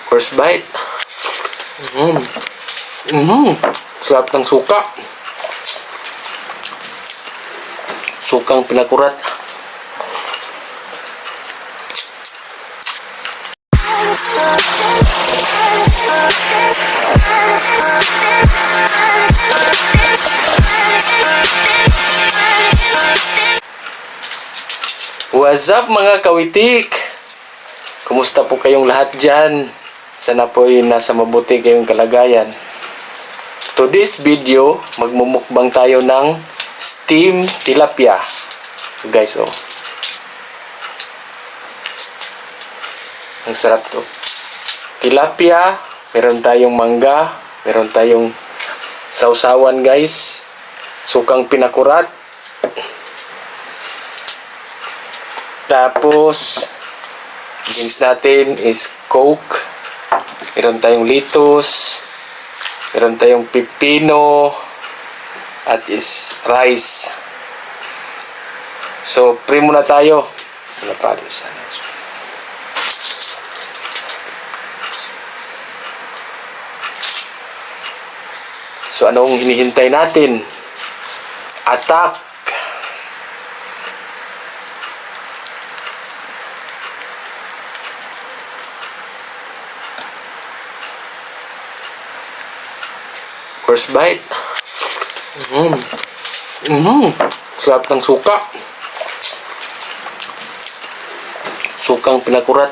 First bite. Sarap ng suka. Sukang pinakurat. What's up mga kawitik? Kumusta po kayong lahat dyan? Sana po ay nasa mabuti kayong kalagayan. To this video, magmumukbang tayo ng steam tilapia. So guys, oh. Ang sarap to. Tilapia, meron tayong mangga, meron tayong sausawan guys. Sukang pinakurat. Tapos, drinks natin is Coke. Meron tayong lettuce. Meron tayong pipino. At is rice. So, pre muna tayo. So, anong hinihintay natin? Attack! First bite. Sarap ng suka. Sukang pinakurat.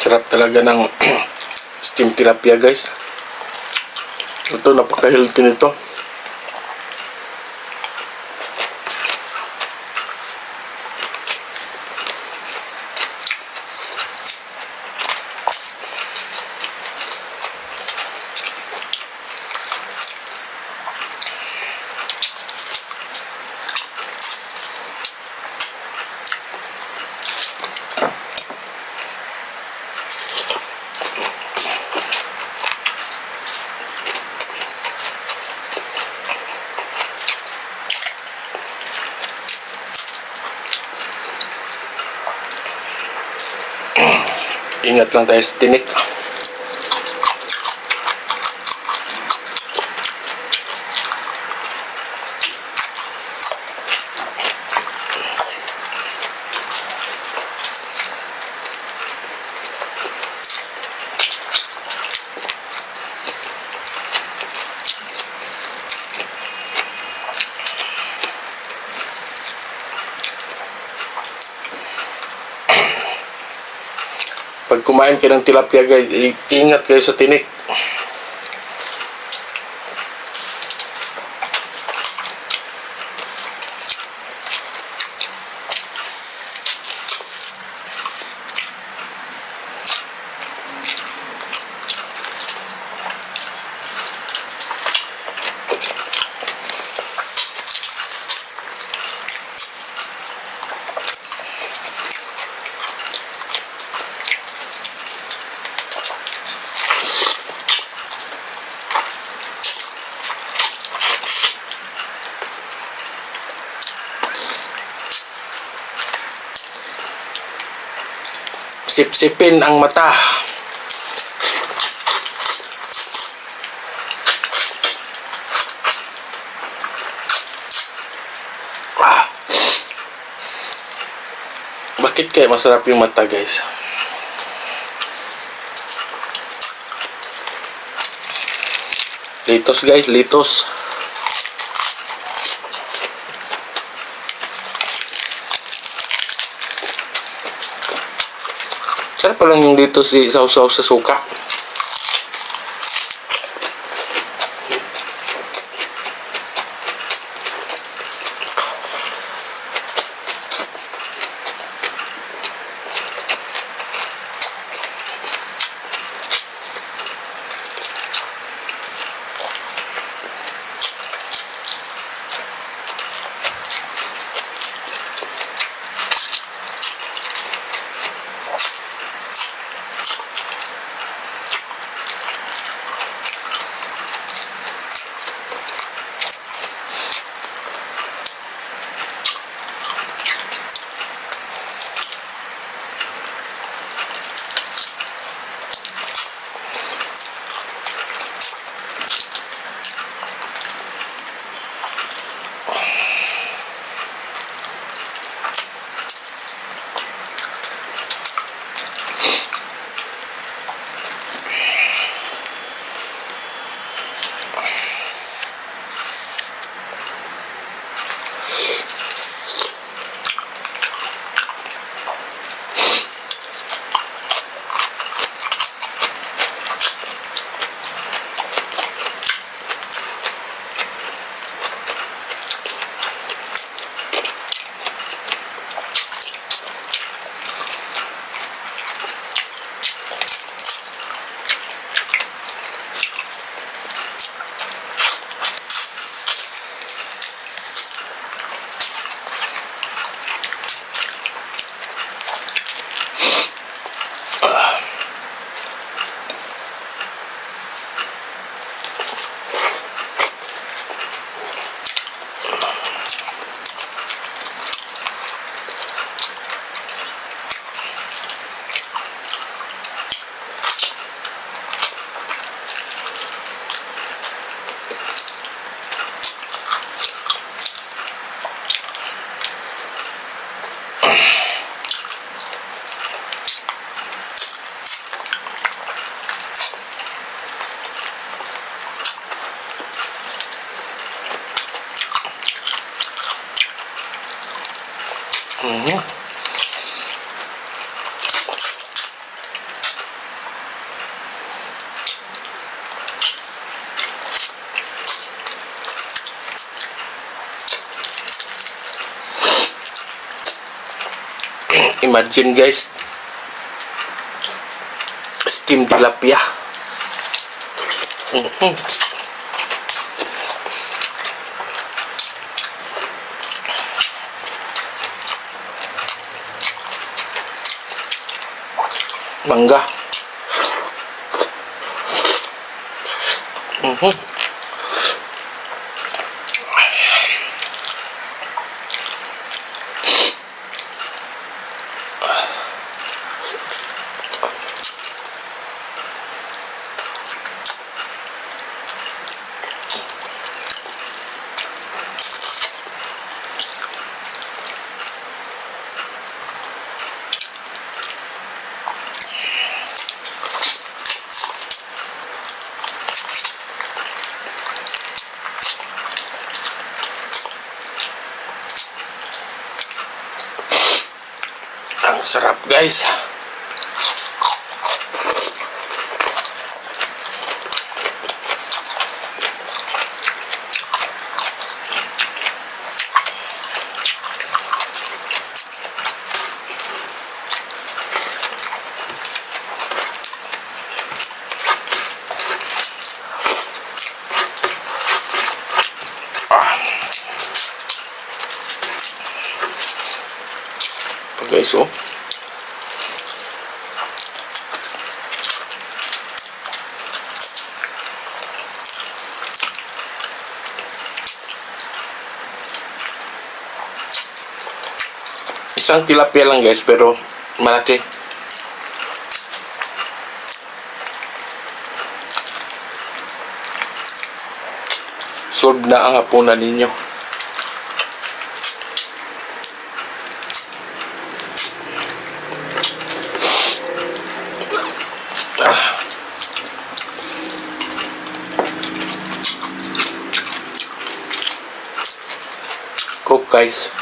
Sarap talaga ng steam tilapia guys. Ito, napaka-healthy nito. Ingat lang tayo sa tinik. Pag kumain kayo ng tilapia guys, ingat kayo sa tinik. Sip-sipin ang mata. Bakit kaya masarap yung mata, guys? Litos, guys, litos. Sarap pa lang yung litos sausaw sa suka. Imagine, guys, steamed tilapia. Mangga. Ang sarap, guys. Guys, oh. Isang tilapia lang, guys, pero malaki. solve na ang hapunan ninyo. Cook, guys.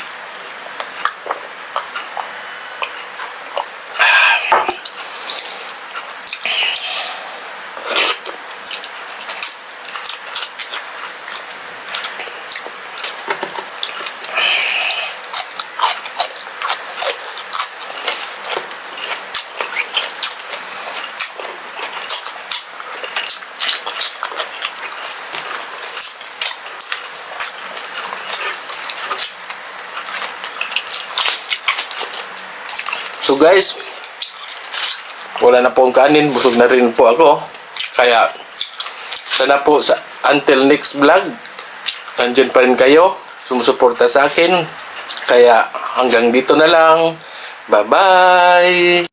So guys, wala na po ang kanin, busog na rin po ako. Kaya sana po until next vlog, nandiyan pa rin kayo, sumusuporta sa akin. Kaya hanggang dito na lang. Bye-bye!